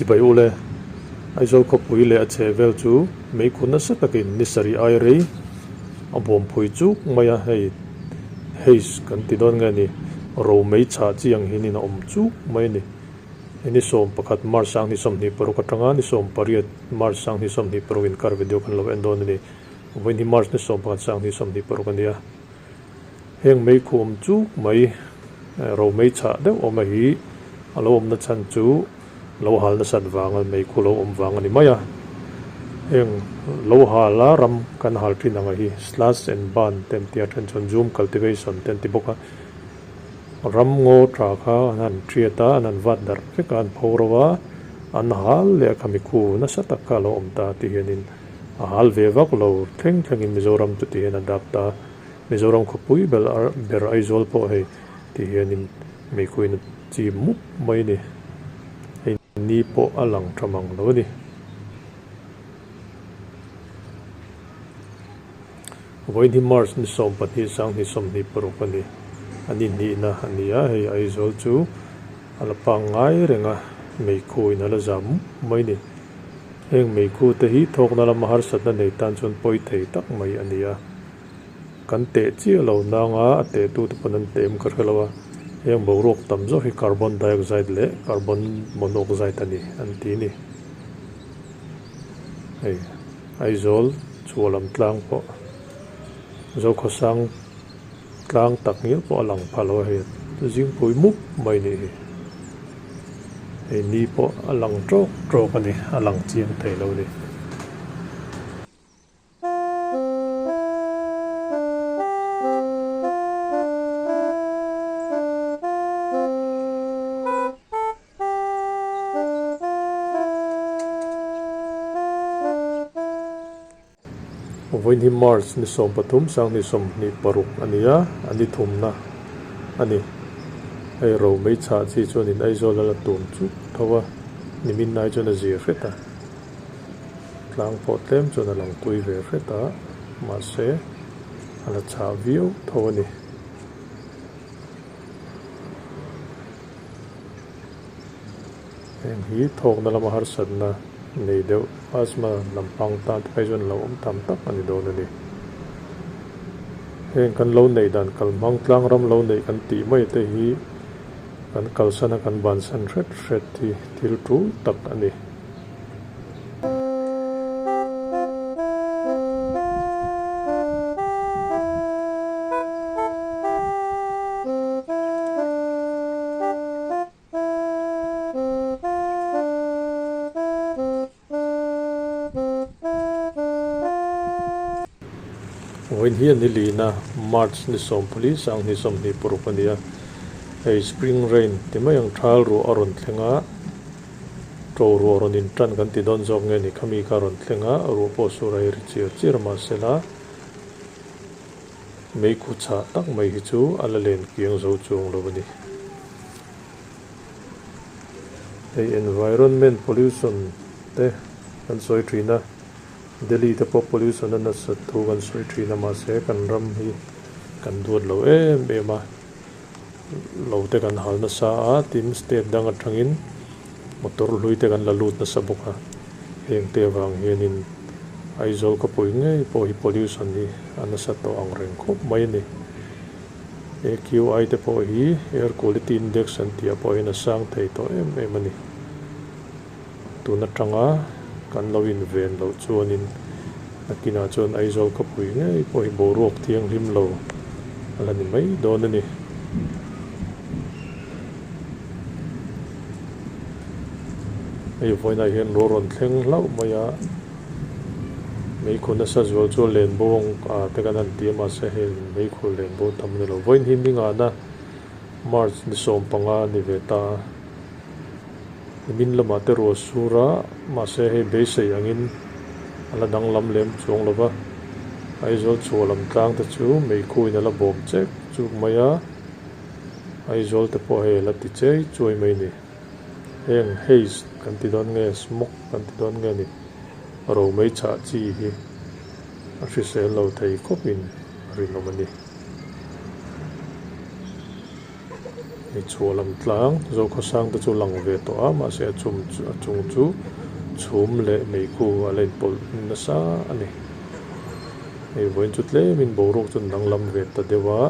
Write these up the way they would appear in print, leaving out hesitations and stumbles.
Chibai u le, Aizawl khawpui leh a chhehvel chu meikhu nasa takin ni sarih ai rei a bawmphui chuk mai a, hei haze kan ti dawn nge ni, ro mei chhah chi ang hian in a awm chuk mai a ni. Hei ni 11 March 2026 atanga ni 18 March 2026 inkar video kan lo en dawn a ni. Vawiin hi March ni 11 2026 a nia. Heng meikhu awm chuk mai, ro mei chhah deuh awm a hi a lo awmna chhan chu lo hal nasat vanga meikhu lo awm vang a ni mai a. Heng lo hal a ram kan hal thin ang a hi slash and burn te an ti a, then chuan zoom cultivation te an ti bawk a. Ram ngaw tha kha an han thiat a, an han vat darh vek a, an pho ro a, an hal leh a khami khu nasa tak kha a lo awm ta ti hianin a hal ve vak lo thleng thlengin Mizoram chu ti hian a dap ta a. Mizoram khawpui ber ber Aizawl pawh hei ti hianin meikhuin a chim mup mai a ni. Hei ni pawh a lang tha mang lo a ni. Vawiin hi March ni 12 2026 a ni. A ni hnihna a ni a, hei Aizawl chu a la pangngai reng a, meikhuin a la zam mup mai a ni. Heng meikhu te hi thawkna lama harsatna nei tan chuan pawi thei tak mai a ni a. Kan teh chiah lo nang a, a tehtute pawn an teh em ka hre lo a, heng boruak tam zawk hi carbon dioxide leh carbon monoxide a ni an ti ni. Hei Aizawl chhuah lam tlang pawh Zokhawsang tlang tak ngial pawh a lang pha lo a hei zingpui mup mai nih hi. Hei ni pawh a lang tawk tawk a ni, a lang chiang thei lo a ni. Vawiin hi March ni 13 2026 a ni a, a ni thumna a ni. Hei ro mei chhah chi chuanin Aizawl a la tum chuk tho a, nimin ai chuan a zir hret a. Tlang pawh tlem chuan a lang tui ve hret a, mahse a la chhah viau tho a ni. Heng hi thawkna lama harsatna nei deuh asthma lampang tan te phei chuan lo awm tam tak a ni dawn a ni. Heng kan lo neih dan kalhmang tlang ram lo neih kan tih mai te hi kan kalsan a kan bansan hret hret hi thil tul tak a ni. Vawiin hi a ni lin a, March ni 14 2026 a ni a, hei spring rain ti mai ang thal ruah a rawn thleng a. Ṭo ruah rawn in ṭan kan ti dawn zawk nge ni khami kha rawn thleng a, ruah pawh sur a ri chiar chiar mahsela meikhu chhah tak mai hi chu a la len kiang zo chuang lo a ni. Hei environment pollution te kan sawi ṭhin a, Delhi te pawh pollution a nasat thu kan sawi ṭhin a mahse kan ram hi kan duat lo em em a. Lo te kan hal nasa a, tin state dang atangin motor hlui te kan la lut nasa bawk a, heng te avang hianin Aizawl khawpui ngei pawh hi pollution hi a nasa tawh ang reng khawp mai a ni. AQI te pawh hi air quality index an tih ah pawh hian a sang thei tawh em em a ni. Tun atanga kan lo inven loh chuanin nakinah chuan Aizawl khawpui ngei pawh hi boruak thianghlim lo a la ni mai dawn a ni. Hei vawiinah hian ruah rawn thleng hlauh mai a, meikhu nasa zual chu len bo ang ah te kan han ti a mahse hei meikhu len bo tam a ni lo. Vawiin hi ningana March ni 15 a ni ve ta a. Nimin lamah te ruah sur a, mahse hei beisei angin a la danglam lem chuang lo va, Aizawl chhuah lam tlang te chu meikhuin a la bawm chek chuk mai a, Aizawl te pawh hei a la ti chei chuai mai a ni. Heng haze kan ti dawn nge smog kan ti dawn nge ni, ro mei chhah chi hi a hrisel lo thei khawpin a rinawm a ni. Hei chhuah lam tlang Zokhawsang te chu lang ve tawh a mahse a chum chu a chung chu chhum leh meikhu a la inpawlh nasa a ni. Hei vawiin chu tlemin boruak chu an danglam ve ta deuh a.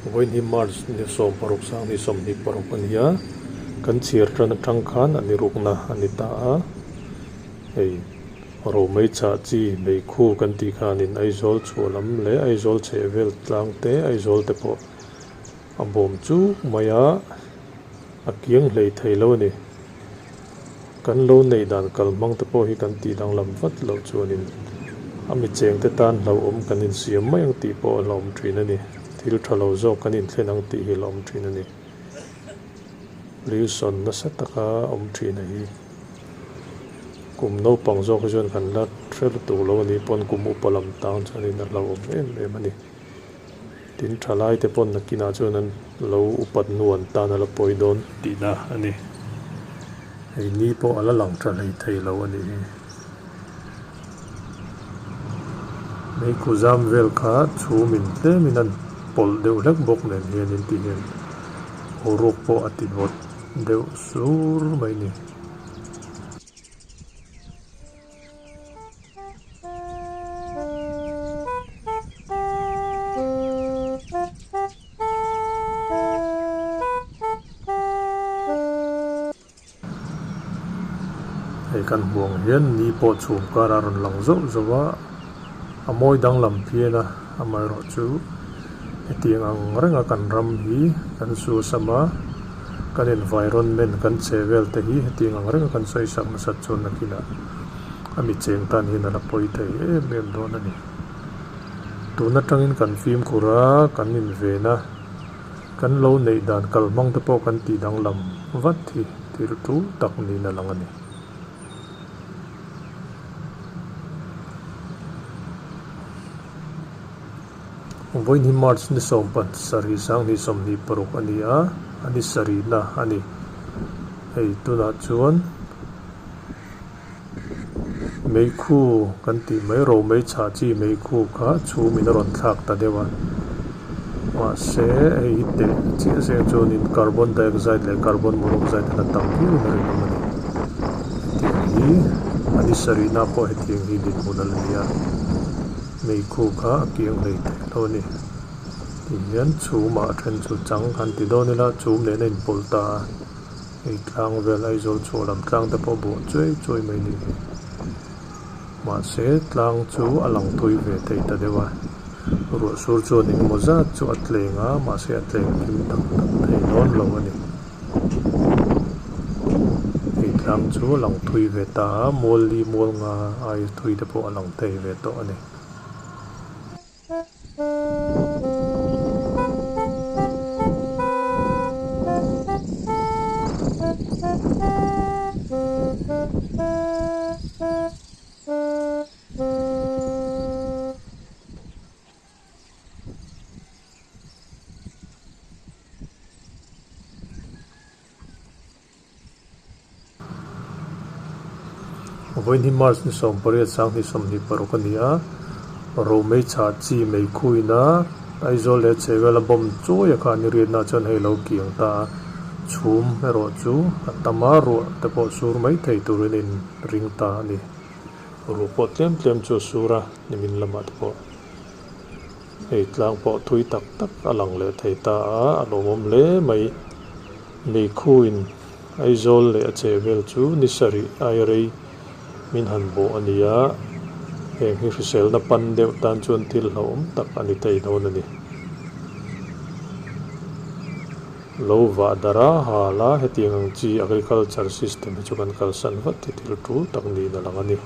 Vawiin hi March ni 16 2026 a ni a, kan chhiar tan atang khan a ni rukna a ni ta a, hei romei chah chi meikhu kan tih khanin Aizawl chhuah lam leh Aizawl chhehvel tlang te Aizawl te pawh a bawm chuk mai a, a kiang hlei thei lo a ni. Kan lo neih dan kal hmang te pawh hi kan tih danglam vat loh chuanin a mi cheng te tan hlauhawm kan insiam mai ang tih pawh a hlauhawm thin a ni. Thil tha lo zawk kan inthlen ang tih hi a hlauhawm thin a ni. Pollution nasa taka awm thin a hi kum naupang zawk hi chuan kan la hre lutuk lo a nih pawn kum upa lam tang chuanin a hlauhawm em em a ni. Tin thalai te pawn nakinah chuan an lo upat hnu an tan a la pawi dawn tihna a ni. Hei ni pawh a la lang tha hlei thei lo a nih hi. Meikhu zam vel kha chhum in tlemin an pawlh deuh hlek bawk nen hian in ti hian boruak pawh a ti vawt deuh sur mai a ni. Hei kan hmuh ang hian ni pawh chhum karah a rawn lang zauh zauh a, a mawi danglam phian a, amaherawhchu hetiang ang renga kan ram hi kan suasam a. Kan environment kan che vel te hi hetiang ang reng a kan sawi sak nasat chuan nakinah a mi cheng tan hian a la pawi thei em em dawn a ni. Tun atangin kan fimkhur a, kan inven a, kan lo neih dan kal hmang te pawh kan tih danglam vat hi thil tul tak niin a lang a ni. Vawiin hi March ni 17 2026 a ni a, a ni sarihna a ni. Hei tunah chuan meikhu kan tih mai romei chhah chi meikhu kha chhumin a rawn thlak ta deuh a. Mahse hei hi teh chiah zeng chuanin carbon dioxide leh carbon monoxide a la tam viau in a rinawm a ni. Hetiang hi a ni sarihna pawh hetiang hi dinhmun a la ni a. Meikhu kha a kiang hlei thei lo a ni. Tih hian chhumah a then chu chang han ti dawn ila chhum nen a inpawlh ta a, hei tlang vel Aizawl chhuah lam tlang te pawh buah chuai chuai mai ni hi. Mahse tlang chu a lang thui ve thei ta deuh a, ruah sur chuan engemaw zat chu a tleng a, mahse a tleng kim tak tak thei dawn lo a ni. Hei tlang chu a lang thui ve ta a, mual li mual nga ai thui te pawh a lang thei ve tawh a ni. Vawiin hi March ni 18 2026 a ni a, Romei chhah chi mei khuina Aizawl leh chhehvela bomb chawi a kha an riatna chuan hei lo kiang ta a, chhum erawh chu a tam a, ruah te pawh sur mai thei turin a inring ta a ni. Ruah pawh tlem tlem chu a sur a, nimin lamah te pawh hei tlang pawh thui tak tak a lang leh thei ta a, a lawmawm hle mai. Meikhuin Aizawl leh a cheh vel chu ni sarih ai rei min han bawh a ni a, heng hi hriselna pan deuh tan chuan thil hlauhawm tak a ni thei dawn a ni. Lo vah darh a, hal a, hetiang ang chi agriculture system hi chu kan kalsan vat hi thil tul tak niin a lang a ni.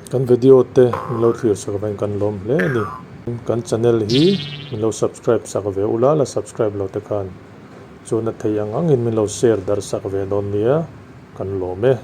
Kan video te min lo thlir sak avangin kan lawm hle a ni. Kan channel hi min lo subscribe sak ve ula, la subscribe lo te khan chuan a thei ang angin min lo share darh sak ve dawn nia, kan lawm e.